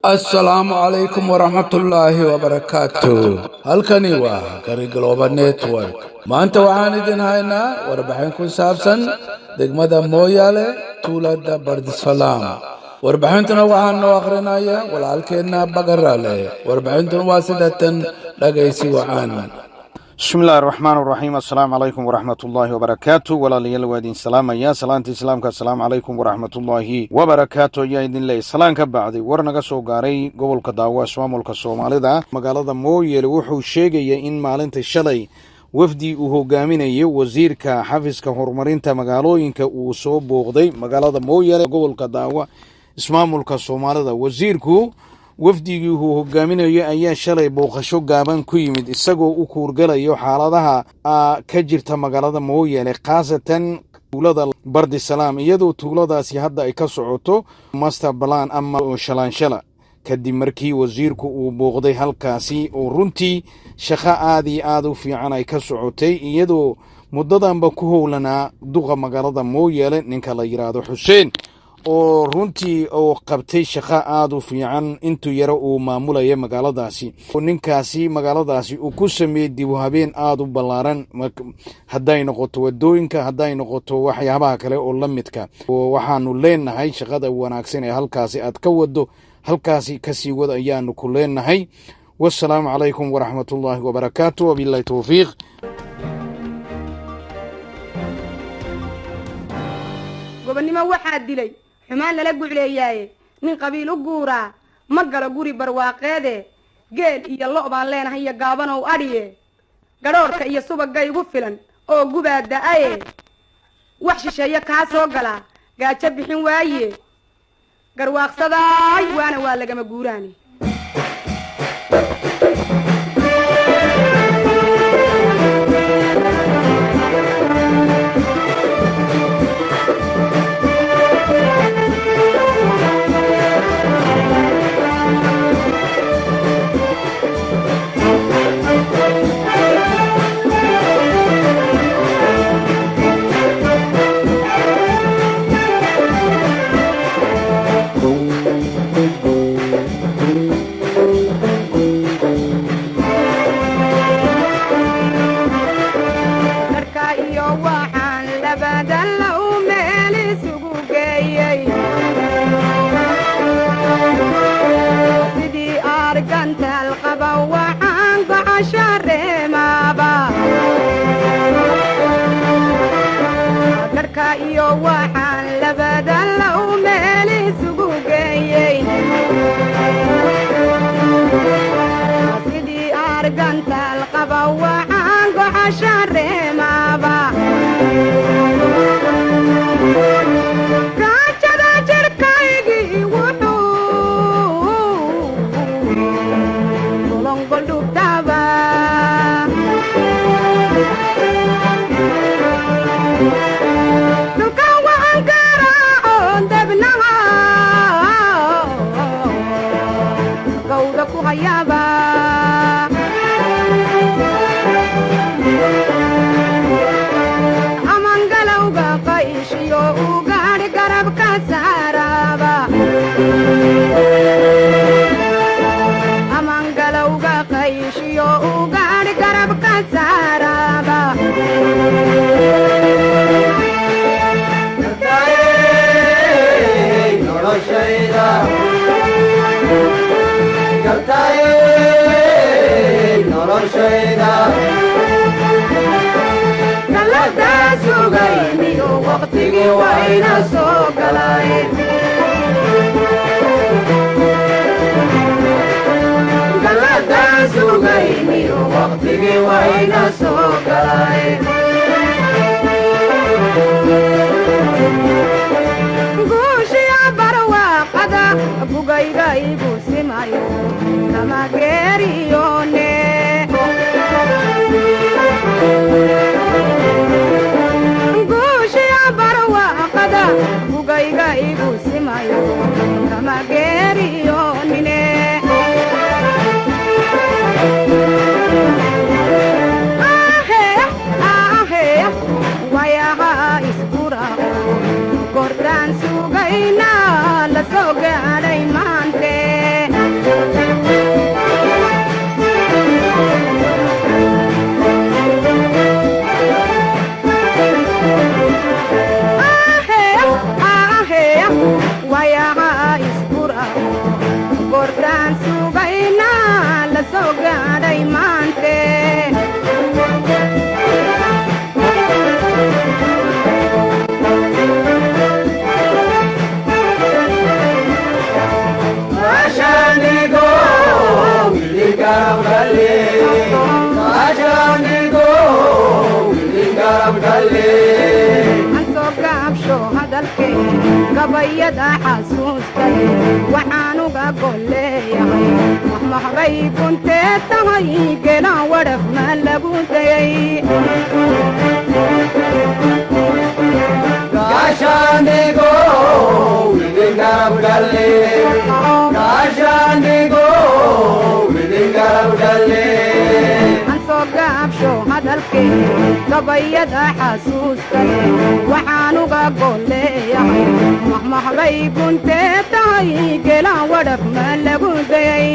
Assalaamu calaykum waraxmatullaahi wabarakaatu. Halkani waa Gari Global Network. Maanta waxaan idin haynaa warbixin ku saabsan degmada Mooyaale, tuulada Bardisalaam. Warbixintuna waxaa noo akhrinaya walaalkeenna Bagarale. Warbixintuna waa sidatan, dhagaysi wacan. Bismi illahi raxmaan raxiim. Assalaamu calaykum waraxmat ullaahi wabarakaatu. Walaalayaal, waa idin salaamaya salaanta Islaamka. Assalaamu calaykum waraxmatullaahi wabarakaatu ayaa idin leeyay. Salaan ka bacday, war naga soo gaaray gobolka Daawo, ismaamulka Soomaalida, magaalada Mooyele, wuxuu sheegaya in maalinta shalay wafdi uu hogaaminayay wasiirka xafiska horumarinta magaalooyinka uu soo booqday magaalada Mooyele, gobolka Daawa, ismaamulka Soomaalida. Wasiirku wafdigii uu hogaaminayo ayaa shalay booqasho gaaban ku yimid, isagoo u kuurgalayo xaaladaha ka jirta magaalada Mooyaale, khaasatan tuulada Bardisalaam, iyadoo tuuladaasi hadda ay ka socoto master plan ama shalaanshala. Kadib markii wasiirku uu booqday halkaasi, oo runtii shaqo aad iyo aad u fiican ay ka socotay, iyadoo muddadanba ku howlanaa duqa magaalada Mooyaale, ninka la yidhaahdo Xuseen, oo runtii oo qabtay shaqo aada u fiican intuu yaro uu maamulaya magaaladaasi. Ninkaasi magaaladaasi uu ku sameeyey dib u habeen aada u ballaaran, hadday noqoto wadooyinka, hadday noqoto waxyaabaha kale oo la midka. Waxaanu leenahay, shaqada wanaagsan ee halkaasi aad ka wado, halkaasi kasii wad ayaanu ku leenahay. Wasalaamu calaykum waraxmatullaahi wabarakaatu, wabilahi towfiiq. Gobonnimo waxaa dilay xumaan lala gucleeyaaye. Nin qabiil u guuraa ma galo guri barwaaqeede. Geel iyo lo' baan leenahay iyo gaabanow adhiye. Gadhoorka iyo subagga igu filan oo gubaa da'aye. Wax shisheeye kaa soo galaa gaajo bixin waaye. Garwaaqsadaay waana waa lagama guuraani. Dharka iyo waxaan labadan low meel isugu geeyey, sidii argantaal qaba waxaan gocasho reemaaba. Dharka iyo waxaan labadan low meel isugu geeyey, sidii argantaal qaba waxaan gocasho reemaaba. Gaajada jirkaygii wuxuu golongoldhubtaba. Dhulkan waxaan garaacoon dabnaha gawda ku hayaaba. Amangalowga qayshiyo ugaadh garabka saaraaba. Amangalowga qayshiyo ugaadh garabka saaraaba. Galadaa sugayniyo waqtigii wayna soo galay. Galadaa sugayniyo waqtigii wayna soo galay. Guushiya barwaaqada bugayga igu simayo kama geeriyoone. Guushiya barwaaqada bugayga igu simayo kama geeriyoonine. Wayaha iskurao goortaan sugayna la soo gaadhay maante. Gabayada xasuustay waxaan uga golleeyahay, mahmahbay guntee tahay, gelaan wadhaf ma lagu dayay. Gaashaandhigo idin garab galle, gaashaandhigo idin garab galle. Aan soo gaabsho hadalkee, gabayada xasuustay waxaan uga golleeyahay, mahmahbay guntee tahay, gelaan wadhaf ma lagu dayay.